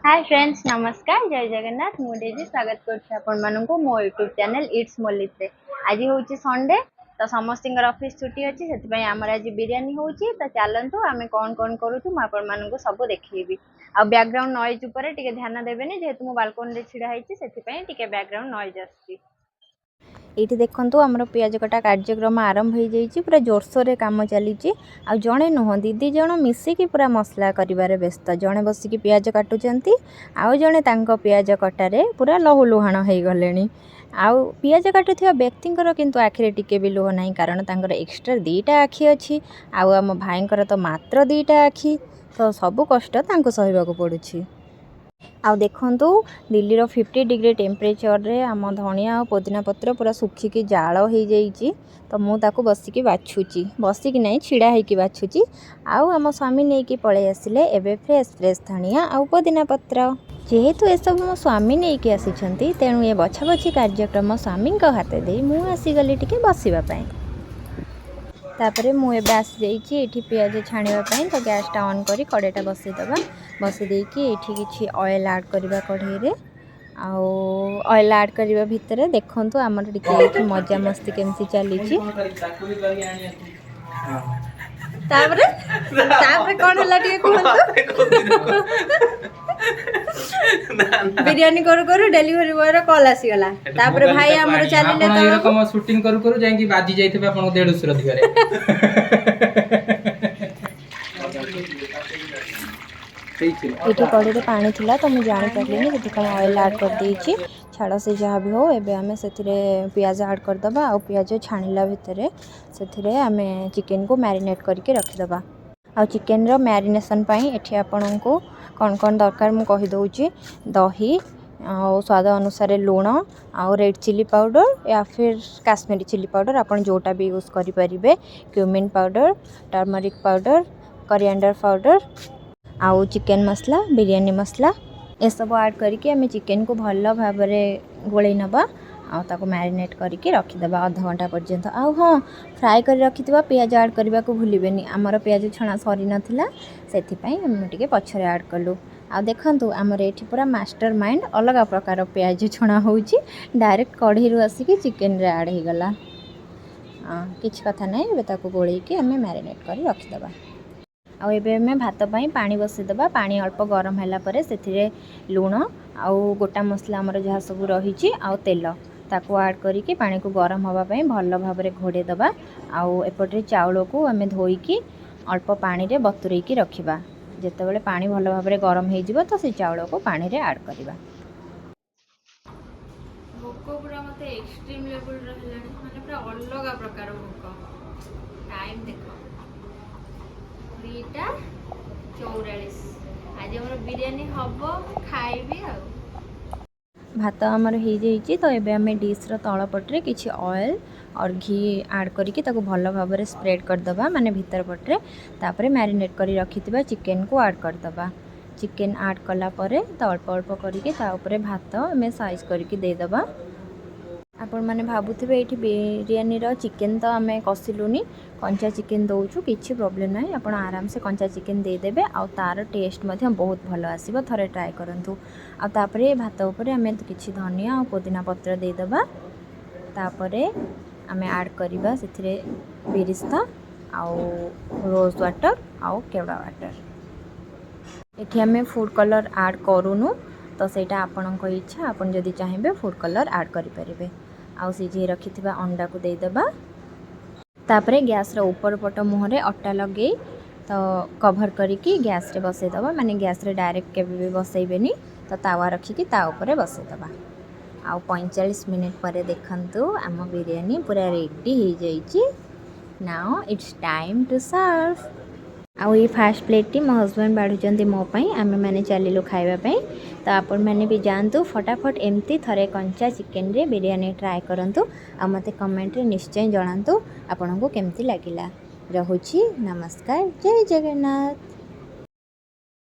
ହାଏ friends, ନମସ୍କାର, ଜୟ ଜଗନ୍ନାଥ। ମୁଁ Daisy ସ୍ୱାଗତ କରୁଛି ଆପଣମାନଙ୍କୁ ମୋ ୟୁଟ୍ୟୁବ୍ ଚ୍ୟାନେଲ୍ it's ମୋଲିସରେ। ଆଜି ହେଉଛି ସଣ୍ଡେ, ତ ସମସ୍ତଙ୍କର ଅଫିସ୍ ଛୁଟି ଅଛି। ସେଥିପାଇଁ ଆମର ଆଜି ବିରିୟାନୀ ହେଉଛି। ତ ଚାଲନ୍ତୁ, ଆମେ କ'ଣ କ'ଣ କରୁଛୁ ମୁଁ ଆପଣମାନଙ୍କୁ ସବୁ ଦେଖେଇବି। ଆଉ ବ୍ୟାକଗ୍ରାଉଣ୍ଡ ନଏଜ୍ ଉପରେ ଟିକେ ଧ୍ୟାନ ଦେବେନି, ଯେହେତୁ ମୁଁ ବାଲକୋନିରେ ଛିଡ଼ା ହେଇଛି, ସେଥିପାଇଁ ଟିକେ ବ୍ୟାକଗ୍ରାଉଣ୍ଡ ନଏଜ୍ ଆସୁଛି। ଏଇଠି ଦେଖନ୍ତୁ, ଆମର ପିଆଜ କଟା କାର୍ଯ୍ୟକ୍ରମ ଆରମ୍ଭ ହେଇଯାଇଛି। ପୁରା ଜୋରସୋରରେ କାମ ଚାଲିଛି। ଆଉ ଜଣେ ନୁହନ୍ତି, ଦୁଇ ଜଣ ମିଶିକି ପୁରା ମସଲା କରିବାରେ ବ୍ୟସ୍ତ। ଜଣେ ବସିକି ପିଆଜ କାଟୁଛନ୍ତି, ଆଉ ଜଣେ ତାଙ୍କ ପିଆଜ କଟାରେ ପୁରା ଲହୁ ଲୁହାଣ ହେଇଗଲେଣି। ଆଉ ପିଆଜ କାଟୁଥିବା ବ୍ୟକ୍ତିଙ୍କର କିନ୍ତୁ ଆଖିରେ ଟିକେ ବି ଲୁହ ନାହିଁ, କାରଣ ତାଙ୍କର ଏକ୍ସଟ୍ରା ଦୁଇଟା ଆଖି ଅଛି। ଆଉ ଆମ ଭାଇଙ୍କର ତ ମାତ୍ର ଦୁଇଟା ଆଖି, ତ ସବୁ କଷ୍ଟ ତାଙ୍କୁ ସହିବାକୁ ପଡ଼ୁଛି। ଆଉ ଦେଖନ୍ତୁ, ଦିଲ୍ଲୀର 50 ଡିଗ୍ରୀ ଟେମ୍ପରେଚରରେ ଆମ ଧନିଆ ଆଉ ପୋଦିନା ପତ୍ର ପୁରା ଶୁଖିକି ଜାଳ ହେଇଯାଇଛି। ତ ମୁଁ ତାକୁ ବସିକି ବାଛୁଛି, ବସିକି ନାହିଁ, ଛିଡ଼ା ହେଇକି ବାଛୁଛି। ଆଉ ଆମ ସ୍ୱାମୀ ନେଇକି ପଳେଇ ଆସିଲେ ଏବେ ଫ୍ରେଶ୍ ଫ୍ରେଶ୍ ଧନିଆ ଆଉ ପୋଦିନା ପତ୍ର। ଯେହେତୁ ଏସବୁ ମୋ ସ୍ୱାମୀ ନେଇକି ଆସିଛନ୍ତି, ତେଣୁ ଏ ବଛା ବଛି କାର୍ଯ୍ୟକ୍ରମ ସ୍ୱାମୀଙ୍କ ହାତେ ଦେଇ ମୁଁ ଆସିଗଲି ଟିକେ ବସିବା ପାଇଁ। ତାପରେ ମୁଁ ଏବେ ଆସିଯାଇଛି ଏଇଠି ପିଆଜ ଛାଣିବା ପାଇଁ। ତ ଗ୍ୟାସ୍ଟା ଅନ୍ କରି କଡ଼େଇଟା ବସେଇଦେବା। ବସେଇ ଦେଇକି ଏଇଠି କିଛି ଅଏଲ୍ ଆଡ଼୍ କରିବା କଢ଼େଇରେ। ଆଉ ଅଏଲ୍ ଆଡ଼୍ କରିବା ଭିତରେ ଦେଖନ୍ତୁ, ଆମର ଟିକେ ଏଇଠି ମଜାମସ୍ତି କେମିତି ଚାଲିଛି। ତାକୁ ବି କରିକି ଆଣିବାକୁ। ତାପରେ ତାପରେ କ'ଣ ହେଲା ଟିକେ କୁହନ୍ତୁ। ବିରିୟାନୀ କରୁ କରୁ ଡେଲିଭରି ବୟର କଲ୍ ଆସିଗଲା। ତାପରେ ଭାଇ ଆମର ଚାଲିଲେ ଆପଣ ତଳକୁ। ଏରକମ ସୁଟିଂ କରୁ କରୁ ଯାଇକି ବାଜି ଯାଇଥିବେ ଆପଣଙ୍କ ଦେଢଶୁର ଦିହରେ। ଏଇଠି କଢ଼େଇରେ ପାଣି ଥିଲା ତ ମୁଁ ଜାଣିପାରିଲିନି, ସେଥିପାଇଁ ଅଏଲ୍ ଆଡ଼୍ କରିଦେଇଛି। ଛାଡ଼, ସେ ଯାହା ବି ହଉ, ଏବେ ଆମେ ସେଥିରେ ପିଆଜ ଆଡ଼୍ କରିଦେବା। ଆଉ ପିଆଜ ଛାଣିଲା ଭିତରେ ସେଥିରେ ଆମେ ଚିକେନକୁ ମ୍ୟାରିନେଟ୍ କରିକି ରଖିଦେବା। ଆଉ ଚିକେନର ମ୍ୟାରିନେସନ୍ ପାଇଁ ଏଠି ଆପଣଙ୍କୁ କ'ଣ କ'ଣ ଦରକାର ମୁଁ କହିଦେଉଛି। ଦହି ଆଉ ସ୍ୱାଦ ଅନୁସାରେ ଲୁଣ ଆଉ ରେଡ଼୍ ଚିଲି ପାଉଡ଼ର ୟା ଫିର୍ କାଶ୍ମୀରୀ ଚିଲି ପାଉଡ଼ର, ଆପଣ ଯେଉଁଟା ବି ୟୁଜ୍ କରିପାରିବେ, cumin powder, turmeric powder, coriander powder ଆଉ ଚିକେନ୍ ମସଲା, ବିରିୟାନୀ ମସଲା, ଏସବୁ ଆଡ଼୍ କରିକି ଆମେ ଚିକେନକୁ ଭଲ ଭାବରେ ଗୋଳେଇ ନେବା ଆଉ ତାକୁ ମ୍ୟାରିନେଟ୍ କରିକି ରଖିଦେବା ଅଧଘଣ୍ଟା ପର୍ଯ୍ୟନ୍ତ। ଆଉ ହଁ, ଫ୍ରାଏ କରି ରଖିଥିବା ପିଆଜ ଆଡ଼୍ କରିବାକୁ ଭୁଲିବେନି। ଆମର ପିଆଜ ଛଣା ସରିନଥିଲା, ସେଥିପାଇଁ ଆମେ ଟିକେ ପଛରେ ଆଡ଼୍ କଲୁ। ଆଉ ଦେଖନ୍ତୁ, ଆମର ଏଇଠି ପୁରା ମାଷ୍ଟର ମାଇଣ୍ଡ ଅଲଗା ପ୍ରକାର ପିଆଜ ଛଣା ହେଉଛି। ଡାଇରେକ୍ଟ କଢ଼େଇରୁ ଆସିକି ଚିକେନରେ ଆଡ଼୍ ହେଇଗଲା। କିଛି କଥା ନାହିଁ, ଏବେ ତାକୁ ଗୋଳେଇକି ଆମେ ମ୍ୟାରିନେଟ୍ କରି ରଖିଦେବା। ଆଉ ଏବେ ଆମେ ଭାତ ପାଇଁ ପାଣି ବସେଇଦେବା। ପାଣି ଅଳ୍ପ ଗରମ ହେଲା ପରେ ସେଥିରେ ଲୁଣ ଆଉ ଗୋଟା ମସଲା ଆମର ଯାହା ସବୁ ରହିଛି ଆଉ ତେଲ, ତାକୁ ଆଡ଼୍ କରିକି ପାଣିକୁ ଗରମ ହେବା ପାଇଁ ଭଲ ଭାବରେ ଘୋଡ଼େଇ ଦେବା। ଆଉ ଏପଟରେ ଚାଉଳକୁ ଆମେ ଧୋଇକି ଅଳ୍ପ ପାଣିରେ ବତୁରେଇକି ରଖିବା। ଯେତେବେଳେ ପାଣି ଭଲ ଭାବରେ ଗରମ ହେଇଯିବ, ତ ସେ ଚାଉଳକୁ ପାଣିରେ ଆଡ଼୍ କରିବା। ଭୋକ ପୁରା ମୋତେ ଏକ୍ସଟ୍ରିମ୍ ଲେଭେଲର ହେଲାଣି, ମାନେ ପୁରା ଅଲଗା ପ୍ରକାର ଭୋକ। ଟାଇମ୍ ଦେଖ, 2:44। ଆଜି ଆମର ବିରିୟାନୀ ହବ, ମୁଁ ଖାଇବି। ଆଉ ଭାତ ଆମର ହେଇଯାଇଛି। ତ ଏବେ ଆମେ ଡିଶ୍ର ତଳ ପଟରେ କିଛି ଅଏଲ୍ ଅର୍ ଘି ଆଡ଼୍ କରିକି ତାକୁ ଭଲ ଭାବରେ ସ୍ପ୍ରେଡ଼୍ କରିଦେବା, ମାନେ ଭିତର ପଟରେ। ତାପରେ ମ୍ୟାରିନେଟ୍ କରି ରଖିଥିବା ଚିକେନକୁ ଆଡ଼୍ କରିଦେବା। ଚିକେନ୍ ଆଡ଼୍ କଲା ପରେ ତ ଅଳ୍ପ ଅଳ୍ପ କରିକି ତା ଉପରେ ଭାତ ଆମେ ସାଇଜ୍ କରିକି ଦେଇଦେବା। ଆପଣମାନେ ଭାବୁଥିବେ, ଏଇଠି ବିରିୟାନୀର ଚିକେନ୍ ତ ଆମେ କଷିଲୁନି, କଞ୍ଚା ଚିକେନ୍ ଦେଉଛୁ। କିଛି ପ୍ରୋବ୍ଲେମ୍ ନାହିଁ, ଆପଣ ଆରାମସେ କଞ୍ଚା ଚିକେନ୍ ଦେଇଦେବେ ଆଉ ତା'ର ଟେଷ୍ଟ ମଧ୍ୟ ବହୁତ ଭଲ ଆସିବ। ଥରେ ଟ୍ରାଏ କରନ୍ତୁ। ଆଉ ତାପରେ ଭାତ ଉପରେ ଆମେ କିଛି ଧନିଆ ଆଉ ପୋଦିନା ପତ୍ର ଦେଇଦେବା। ତାପରେ ଆମେ ଆଡ଼୍ କରିବା ସେଥିରେ ବିରିସ୍ତା ଆଉ ରୋଜ୍ ୱାଟର୍ ଆଉ କେୱଡ଼ା ୱାଟର୍। ଏଠି ଆମେ ଫୁଡ଼୍ କଲର୍ ଆଡ଼୍ କରୁନୁ, ତ ସେଇଟା ଆପଣଙ୍କ ଇଚ୍ଛା। ଆପଣ ଯଦି ଚାହିଁବେ, ଫୁଡ଼୍ କଲର୍ ଆଡ଼୍ କରିପାରିବେ। ଆଉ ସିଝେଇ ରଖିଥିବା ଅଣ୍ଡାକୁ ଦେଇଦେବା। ତାପରେ ଗ୍ୟାସ୍ର ଉପର ପଟ ମୁହଁରେ ଅଟା ଲଗେଇ ତ କଭର୍ କରିକି ଗ୍ୟାସ୍ରେ ବସେଇଦେବା। ମାନେ ଗ୍ୟାସ୍ରେ ଡାଇରେକ୍ଟ କେବେ ବି ବସେଇବେନି, ତ ତାୱା ରଖିକି ତା ଉପରେ ବସେଇଦେବା। ଆଉ 45 ମିନିଟ୍ ପରେ ଦେଖନ୍ତୁ, ଆମ ବିରିୟାନୀ ପୁରା ରେଡ଼ି ହେଇଯାଇଛି। Now it's time to serve. ଆଉ ଏଇ ଫାର୍ଷ୍ଟ ପ୍ଲେଟ୍ଟି ମୋ ହଜବେଣ୍ଡ ବାଢ଼ୁଛନ୍ତି ମୋ ପାଇଁ। ଆମେମାନେ ଚାଲିଲୁ ଖାଇବା ପାଇଁ। ତ ଆପଣମାନେ ବି ଯାଆନ୍ତୁ ଫଟାଫଟ, ଏମିତି ଥରେ କଞ୍ଚା ଚିକେନରେ ବିରିୟାନୀ ଟ୍ରାଏ କରନ୍ତୁ ଆଉ ମୋତେ କମେଣ୍ଟରେ ନିଶ୍ଚୟ ଜଣାନ୍ତୁ ଆପଣଙ୍କୁ କେମିତି ଲାଗିଲା। ରହୁଛି, ନମସ୍କାର, ଜୟ ଜଗନ୍ନାଥ।